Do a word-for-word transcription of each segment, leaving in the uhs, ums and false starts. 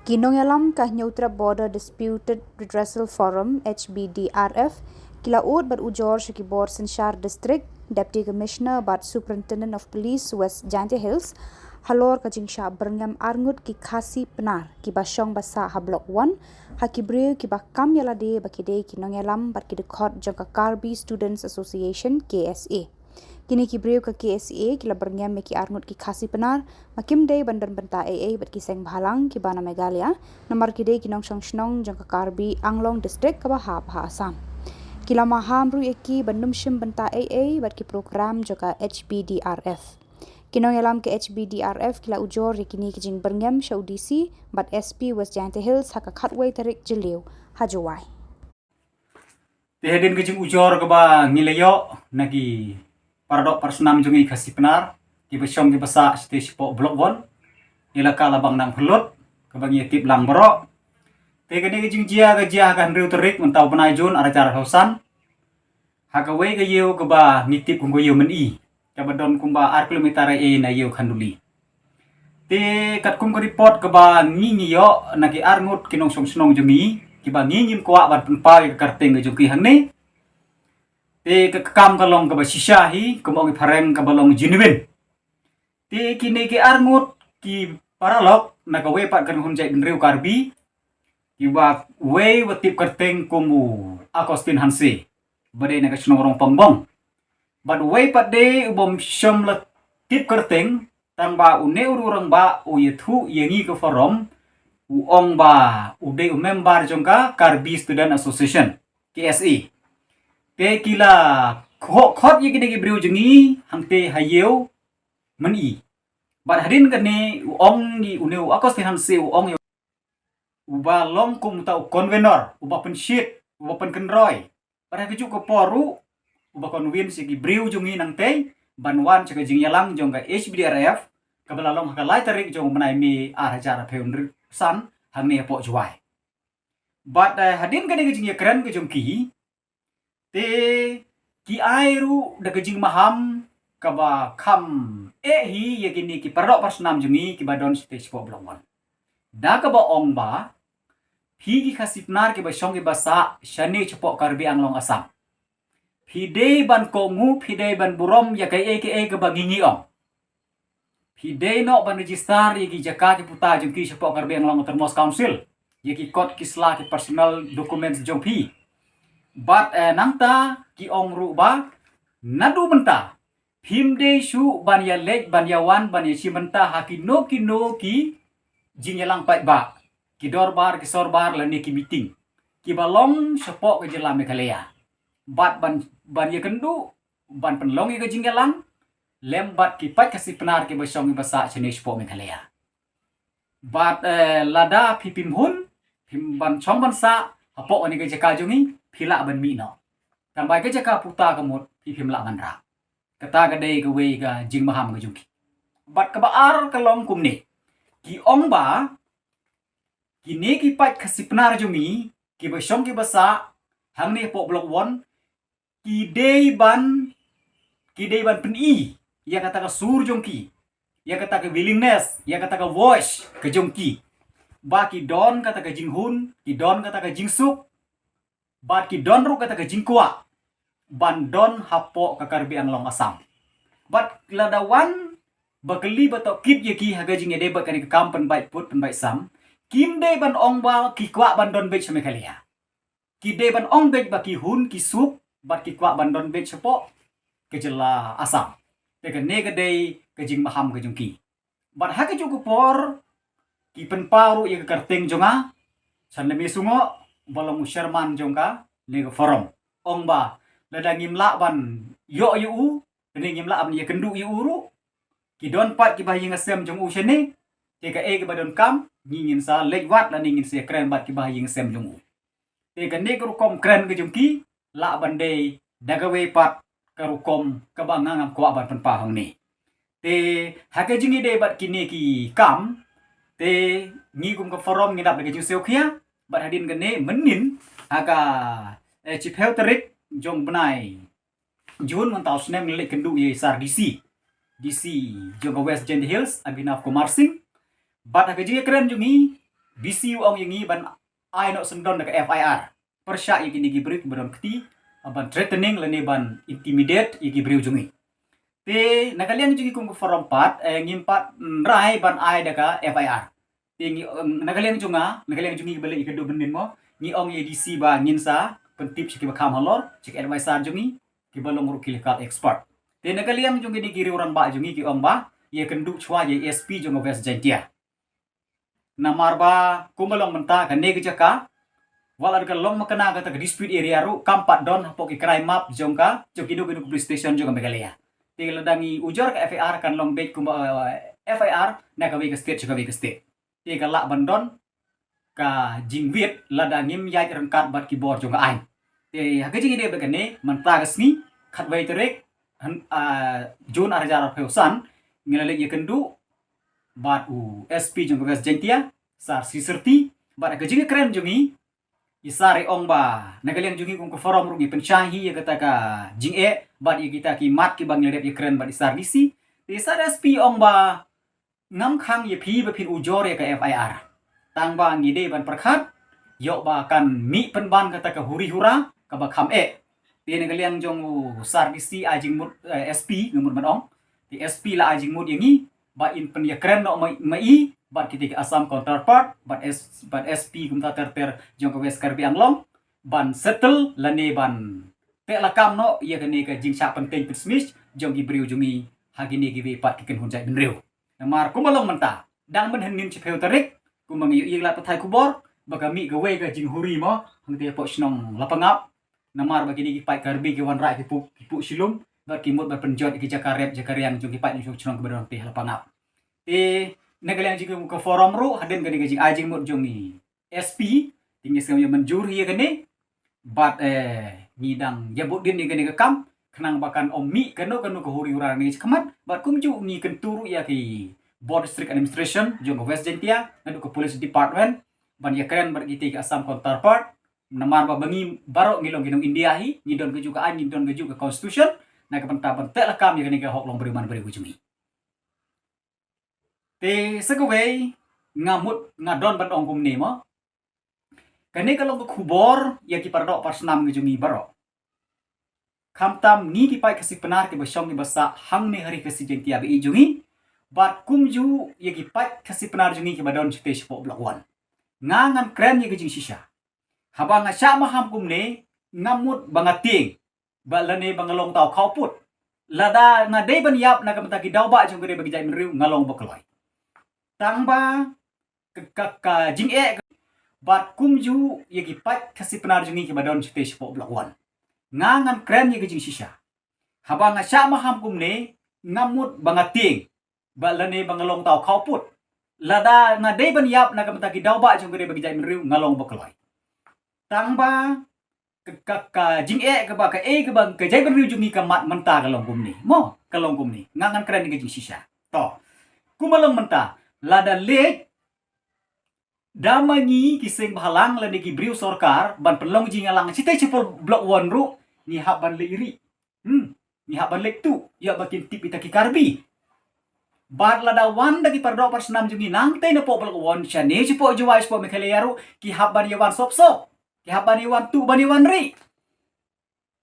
Ki nongïalam ka Hynñiewtrep Border Disputed Redressal Forum, H B D R F, ki la ud bad ujor sha ki bor synshar district, Deputy Commissioner bad Superintendent of Police West Jaintia Hills, halor ka jingshah byrngem arngut ki Khasi Pnar, kiba shong ba sah ha Block One, ha ki briew kiba kam ïa lade ba ki dei ki nongïalam bad ki dkhot jong ka Karbi Students Association, K S A. Kine ki briew ka K S A ki la byrngem ïa ki arngut ki Khasi Pnar, ba kim dei ban don bynta ei ei bad ki seng bhalang kiba na Meghalaya, namar ki dei ki nongshong shnong jong ka Karbi Anglong District kaba hap ha Assam. Ki la maham ruh ïa ki ban ym shim bynta ei ei bad ki program jong ka H B D R F. Ki nongïalam ka H B D R F ki la ujor ïa kine ki jingbyrngem sha u D C bad S P West Jaintia Hills ha ka khatwei tarik Jylliew ha Jowai. Te hadien ka jingujor kaba ngi la ïoh na ki paradoh parasnam jong ngi Khasi Pnar, kiba shong kiba sah shatei shapoh Block One, ïalaka Labang Nangphyllut, kaba ngi ïa tip lang baroh. Te kane ka jingjia ka jia ha ka hynriew tarik mynta u bnai Jun arhajar arphew san, ha kawei ka ïew kaba ngi tip kum ka ïew Myni, kaba don kumba ar kilometer ei ei na ïew Khanduli. Te katkum ka report kaba ngi ngi ïoh na ki arngut ki nongshong shnong jong ngi, kiba ngi ngim kwah ban pynpaw ïa ka kyrteng ka jong ki hangne. Te ka kam ka long kaba shisha hi, kum ong ki phareng kaba long genuine. Te kine ki arngut ki paralok na kawei pat ka rynghun jaitbynriew Karbi, kiba wei wa tip kyrteng kum u Augustine Hanse, ba dei na ka shnong Rongpangbong. Bad wei pat de u bym shym la tip kyrteng, tang ba une u rangbah u ïathuh ïa ngi ka forum, u ong ba u dei u member jong ka Karbi Student Association, K S A. Te ki la khoh khot ïa kine ki briew jong ngi hangtei ha ïew Myni. Bad hadien kane u ong ïa une u Augustine Hanse, u ong ïa uba long kum uta u convener, uba pynshit, uba pynkynroi. Bad ha kajuh ka por ruh uba convince ïa ki briew jong ngi nangtei ban wan sha ka jingïalang jong ka H B D R F, kaba la long ha ka lai tarik jong u bnai May arhajar arphew san, hangne hapoh Jowai. Bad, eh, hadien kane ka jingïakren ka jong ki, te ki ai ruh da ka jingmaham kaba kham eh hi ïa kine ki paradoh parasnam jong ngi kiba don shatei shapoh Block One. Da kaba ong ba phi ki Khasi Pnar kiba shong kiba sah shane shapoh Karbi Anglong Assam, phi dei ban kohnguh, phi dei ban burom ïa kaei kaei kaba ngi ngi ong. Phi dei noh ban register ïa ki jaka ki puta jong ki shapoh Karbi Anglong Autonomous Council, ïa ki kot ki sla ki personal documents jong phi. Bad, eh, nangta ki ong ruh ba naduh mynta phim dei shuh ban ïaleit, ban ïawan, ban ïashim bynta ha kino kino ki jingïalang paidbah, ki dorbar, ki sorbar lane ki meeting kiba long shapoh ka jylla Meghalaya. Bad ban, ban ïakynduh ban pynlong ïa ka jingïalang lem bad ki paid Khasi Pnar kiba shong kiba sah shane shapoh Meghalaya. Bad, eh, lada phi phim hun, phim ban shong ban sah hapoh kane ka jaka jong ngi, phi lah ban mih noh. Tang ba ka jaka puta ka mut phi phim lah ban rah. Kata ka dei kawei ka jingmaham ka jong ki. Bad kaba ar ka long kumne. Ki ong ba kine ki paid Khasi Pnar jong ngi kiba shong kiba sah hangne hapoh Block One, ki dei ban, ki dei ban pyni ïa kata ka sur jong ki, ïa kata ka willingness, ïa kata ka voice ka jong ki, ba ki don kata ka jinghun, ki don kata ka jingsuk, bad ki don ruh kata ka jingkwah ban don hapoh ka Karbi Anglong Assam. Bad lada wan ba kylli ba tohkit ïa ki ha ka jingïadei bad kane ka kam pynbeit put pynbeit sam, kim dei ban ong ba ki kwah ban don beit sha Meghalaya. Ki dei ban ong beit ba ki hun, ki suk bad ki kwah ban don beit shapoh ka jylla Assam. Te kane ka dei ka jingmaham ka jong ki. Bad ha kajuh ka por ki pynpaw ruh ïa ka kyrteng jong nga, San Leme Sungoh, ba long u chairman jong kane ka forum. Ong ba lada ngim lah ban ïoh ïa u, lane ngim lah ban ïakynduh ïa u ruh, ki don pat kiba ha ïing ha sem jong u shane. Te kaei kaba donkam, ngi ngin sa leit wad lane ngin sa ïakren bad kiba ha ïing ha sem jong u. Te kane ka rukom kren ka jong ki lah ban dei da kawei pat ka rukom kaba nga ngam kwah ban pynpaw hangne. Te ha ka jingïadei bad kine ki kam, te ngi kum ka forum ngi dap da ka jingsngewkhia, bad hadien kane mynnin ha ka, eh, shiphew tarik jong bnai Jun mynta u snem ngi leit kynduh ïa i Sir D C, D C jong ka West Jaintia Hills, Abhinav Kumar Singh. Bad ha ka jingïakren jong ngi, D C u ong ïa ngi ban ai noh syndon da ka F I R pyrshah ïa kine ki briew kiba don kti ban threatening lane ban intimidate ïa ki briew jong ngi. Te na ka liang jong ngi kum ka forum pat, eh, ngim pat, mm, rai ban ai da ka F I R. Te ngi, mm, na ka liang jong nga, na ka liang jong ngi ba leh ïa ka duh bynnin mo, ngi ong ïa D C ba ngin sa pyntip sha kiba kham halor, sha ki advisor jong ngi, kiba long ruh ki legal expert. Te na ka liang jong kine ki riew rangbah jong ngi ki ong ba ïakynduh shuwa ïa S P jong ka West Jaintia. Namar ba kumba long mynta kane ka jaka, wat la ka long makna kata ka dispute area ruh kam pat don hapoh ki crime map jong ka, jong kino kino ki police station jong ka Meghalaya. Te lada ngi ujor ka F I R kan long beit kumba, eh, F I R na kawei ka state sha kawei ka state. Te ka lah ban don ka jingwit lada ngim ïaid ryngkat bad ki bor jong ka aiñ. Te ha ka jingïadei bad kane, mynta ka sngi khatwei tarik, ah, June ar hajar arphew san, ngi la leit ïakynduh bad u S P jong ka West Jaintia, Sir C Syrti, bad ha ka jingïakren jong ngi, i Sir i ong ba na ka liang jong ngi kum ka forum ruh ngi pynshai hi ïa kata ka jingeh bad ïa kita ki mat kiba ngi la dep ïakren bad i Sir D C. Te i Sir S P i ong ba ngam khang ïa phi ba phin ujor ïa ka F I R. Tang ba ngi dei ban pyrkhat ïoh ba kan mih pynban kata ka huri hura kaba kham eh. Te na ka liang jong u Sir D C ai jingmut, eh, S P nga mut ban ong. Te S P la ai jingmut ïa ngi ba in pynïakren noh ma, ma i bad kita ki Assam counterpart bad S, bad S P kumta ter ter jong ka West Karbi Anglong ban settle lane ban teh lakam noh ïa kane ka jingshah pynteng pynsmit jong ki briew jong ngi ha kine kiwei pat ki kynhun jaitbynriew. Namar kumba long mynta, dang mynhynnin shiphew tarik, kumba ngi ïohi lad pathai khubor ba ka mih kawei ka jinghuri mo, hangtei hapoh shnong Lapangap. Namar ba kine ki paid Karbi ki wanrah ki puh, ki puh shilum bad ki mut ban pynjot ïa ki jaka rep jaka riang jong ki paid nongshong shnong kiba don hangtei ha Lapangap. Te na ka liang jong ka forum ruh hadien kane ka jingai jingmut jong ngi S P, te ngi sngewbha ïa mynjur hi ïa kane. Bad, eh, ngi dang ïa bud dien ïa kane ka kam khnang ba kan ym mih kano kano ka huri hura ne shakhmat. Bad kumjuh ngi kyntu ruh ïa ki bor district administration jong ka West Jaintia naduh ka police department ban ïakren bad kita ki Assam counterpart. Namar ba, ba ngi baroh ngi long ki nong India hi, ngi don kajuh ka aiñ, ngi don kajuh ka constitution, na ka bynta ban teh lakam ïa kane ka hok long briew man briew ka jong ngi. Te sa kawei nga mut nga don ban ong kumne mo. Kane ka long ka khubor ïa ki paradoh parasnam ngi jong ngi baroh. Khamtam ngi ki paid Khasi Pnar kiba shong kiba sah hangne ha ri Khasi Jaintia ba ïeit jong ngi. Bad kumjuh ïa ki paid Khasi Pnar jong ngi kiba don shatei shapoh Block One. Nga ngan kren ïa ka jingshisha. Haba nga shah maham kumne, ngam mut ba nga tieng. Ba lane ba nga long tau khawput. Lada nga dei ban ïap na ka bynta ki daw ba jong ka ri bad ki jaitbynriew nga long ba kloi. Tang ba ka, ka, ka jingeh ka, bad kumjuh ïa ki paid Khasi Pnar jong ngi kiba don shatei shapoh Block One. Nga ngan kren ïa ka jingshisha. Haba nga shah maham kumne, ngam mut ba nga tieng. Ba lane ba nga long tau khawput. Lada nga dei ban ïap na ka bynta ki daw ba jong ka ri bad ki jaitbynriew nga long ba kloi. Tang ba ka, ka, ka jingeh kaba ka, eh, kaba ka jaitbynriew jong ngi ka mad mynta ka long kumne. Mo, ka long kumne. Nga ngan kren ïa ka jingshisha. To. Kumba long mynta, lada leit da ma ngi ki seng bhalang lane ki briew sorkar ban pynlong jingïalang shatei shapoh Block One ruh, ngi hap ban leit rieh. Hmm. Ngi hap ban leit tuh ïa ba kin tip ita ki Karbi. Bad lada wan da ki paradoh parasnam jong ngi nangtei napoh Block One shane shapoh Jowai shapoh Meghalaya ruh, ki hap ban ïa wan sop sop. Ki hap ban ïa wan tuh ban ïa wan rieh.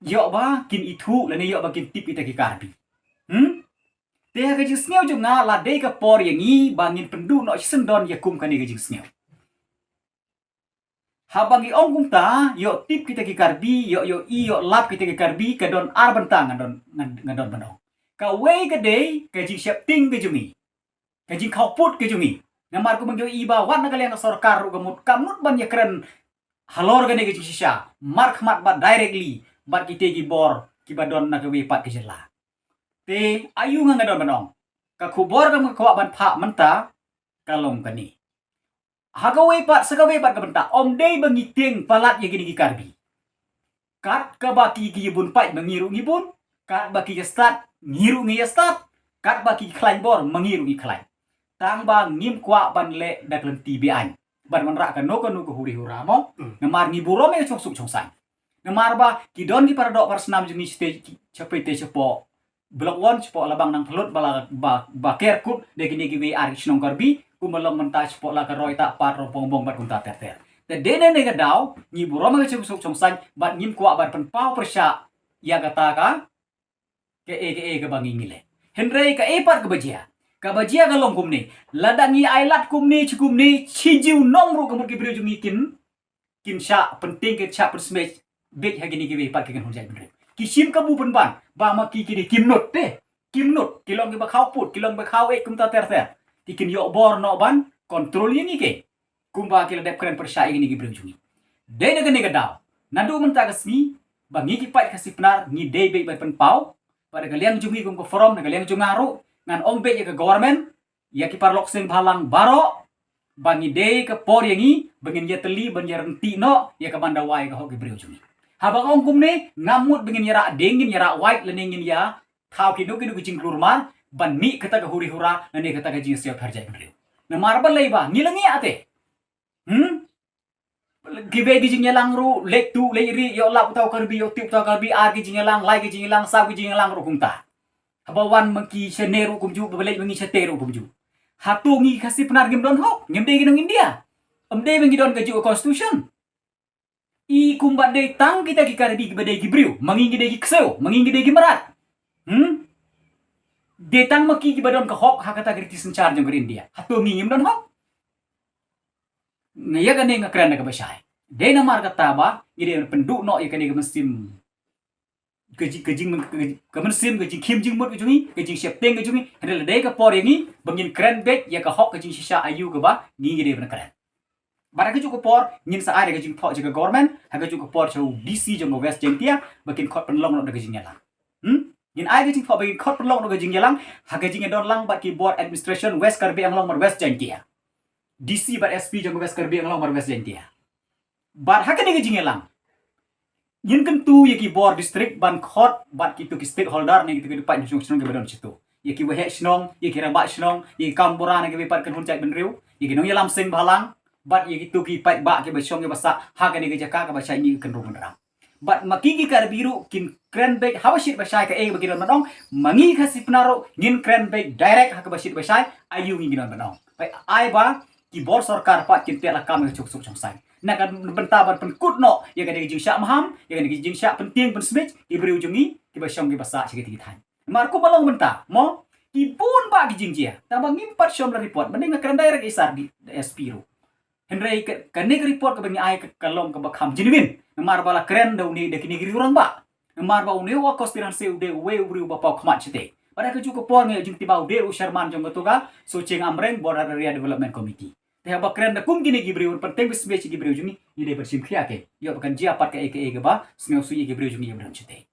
Ïoh ba kin ithuh lane ïoh ba kin tip ita ki Karbi. Hmm? Te ha ka jingsngew jong nga la dei ka por ïa ngi ba ngin pynduh noh shisyndon ïa kum kane ka jingsngew. Haba ngi ong kumta, ïoh tip kita ki Karbi, ïoh, ïoh i, ïoh lap kita ki Karbi, ka don ar bynta nga don, nga, nga don ban ong. Kawei ka dei ka jingsheptieng ka jong ngi. Ka jingkhawput ka jong ngi. Namar kumba ngi ïohi ba wat na ka liang ka sorkar ruh ka mut, ka mut ban ïakren halor kane ka jingshisha markhmat bad directly bad kita ki bor kiba don na kawei pat ka jylla. Te aïu nga nga don ban ong. Ka khubor kaba nga kwah ban phah mynta ka long kane. Ha kawei pat, sa kawei pat ka bynta, ym dei ba ngi tieng palat ïa kine ki Karbi. Kat kaba ki, ki bun paid ma ngi ruh ngi bun, kat ba ki ïa stad, ngi ruh ngi ïa stad, kat ba ki khlaiñ bor ma ngi ruh ngi khlaiñ. Tang ba ngim kwah ban leh da ka lynti be-aiñ. Ban wanrah kano kano ka huri hura mo. Hmm. Namar ngi burom ïa ka shongsuk shongsaiñ. Namar ba ki don ki paradoh parasnam jong ngi shatei, shapoh te shapoh Block One shapoh Labang Nangthlut ba la ba, ba ker kut da kine kiwei ar ki shnong Karbi, kumba long mynta shapoh la ka Roitah, Pat, Rawpong Bong bad kumta ter ter. Te dei na kane ka daw ngi burom ha ka jingsuk jingsaiñ bad ngim kwah ban pynpaw pyrshah ïa kata ka kaei kaei kaba ngi ngi leh. Hynrei kaei pat kaba jia? Kaba jia ka long kumne, lada ngi ailad kumne shi kumne, shi junom ruh ka mut ki briew jong ngi kin kin shah pyntieng, kin shah pynsmej beit ha kine kiwei pat ki kynhun jaitbynriew. Ki shim kabu pynban ba ma ki kine kim nud te, kim nud, ki long kiba khawpud, ki long kiba khawei kumta ter ter. Ki kin ïoh bor noh ban control ïa ngi, ki kumba ki la dep kren pyrshah ïa kine ki briew jong ngi. Dei na kane ka daw, naduh mynta ka sngi ba ngi ki paid Khasi Pnar ngi dei beit ban pynpaw, ba da ka liang jong ngi kum ka forum, da ka liang jong nga ruh ngan ong beit ïa ka government, ïa ki paralok seng bhalang baroh, ba ngi dei ka por ïa ngi ba ngin ïatylli ban ïaryntih noh ïa ka ban da wai ka hok ki briew jong ngi. Haba nga ong kumne, ngam mut ba ngin ïarah dieng, ngin ïarah wait lane ngin ïa thaw kino kino ki jingklur mar ban mih kata ka huri hura lane kata ka jingïaseng pher jaitbynriew. Namar balei? Ba ngi la ngi ate. Hmm? Kiwei ki jingïalang ruh, leit tuh leit rieh, ïoh lap uta u Karbi, ïoh tip uta u Karbi, ar ki jingïalang, lai ki jingïalang, saw ki jingïalang ruh kumta. Haba wan ma ki shane ruh kumjuh, ba leit ma ngi shate ruh kumjuh. Hato ngi Khasi Pnar ngim don hok? Ngim dei ki nong India? Ym dei ba ngi don kajuh ka constitution? I kumba dei tang kita ki Karbi kiba dei ki briew, ma ngi ngi dei ki ksew, ma ngi ngi dei ki mrad. Hmm? Dei tang ma ki kiba don ka hok ha kata ka riti synshar jong ka ri India. Hato ngi ngim don hok? Nga ïa kane nga kren da kaba shai. Dei namar kata ba ngi dei pynduh noh ïa kane ka mynsiem, ka jing, ka jing, ka jing, ka mynsiem, ka jingkhim jingmut ka jong ngi, ka jingsheptieng ka jong ngi. Hynrei la dei ka por ïa ngi ba ngin kren beit ïa ka hok ka jingshisha aïu kaba ngi ngi dei ban kren. Bad ha kajuh ka por ngin sa ai da ka jingthoh sha ka government, ha kajuh ka por sha u D C jong ka West Jaintia, ba kin khot pynlong noh da ka jingïalang. Hmm? Ngin ai ka jingthoh ba kin khot pynlong noh da ka jingïalang ha ka jingïadon lang bad ki bor administration West Karbi Anglong bad West Jaintia, D C bad S P jong ka West Karbi Anglong bad West Jaintia. Bad ha kane ka jingïalang ngin kyntu ïa ki bor district ban khot bad kito ki stakeholder ne kito ki paid nongshong shnong kiba don shito, ïa ki waheh shnong, ïa ki rangbah shnong, ïa ki kam bura ne kiba pat kynhun jaitbynriew, ïa ki nongïalam seng bhalang, bad ïa kito ki paidbah kiba shong kiba sah ha kane ka jaka kaba shait ngi kynrum kynram. Bad ma ki ki Karbi ruh kin kren beit haba shit ba shai kaei ba ki don ban ong, ma ngi Khasi Pnar ruh ngin kren beit direct ha kaba shit ba shai aïu ngi ki don ban ong. Ba ai ba ki bor sorkar pat kin teh lakam ïa ka jingsuk jingsaiñ na ka bynta ban pynkut noh ïa kane ka jingshah maham, ïa kane ka jingshah pyntieng pynsmej ki briew jong ngi kiba shong kiba sah sha kitei ki thaiñ. Namar kumba long mynta mo, ki bun bah ki jingjia, tang ba ngim pat shym la report. Mynta nga kren direct ïa i Sir D-, S P ruh. Hynrei ka, kane ka report kaba ngi ai ka, ka long kaba kham genuine. Namar ba la kren da une da kine ki riew rangbah. Namar ba une u Augustine Hanse u dei uwei u briew ba paw khmat shatei. Bad ha kajuh ka por ngi ïoh jingtip ba u dei u chairman jong kato ka Sohcheng Amreng Border Area Development Committee. Te haba kren da kum kine ki briew, pyntieng pynsmej ki briew jong ngi, ngi dei ban shim khia, ki ïoh ba kan jia pat kaei kaei kaba sngewsih ïa ki briew jong ngi ïa ba don shatei.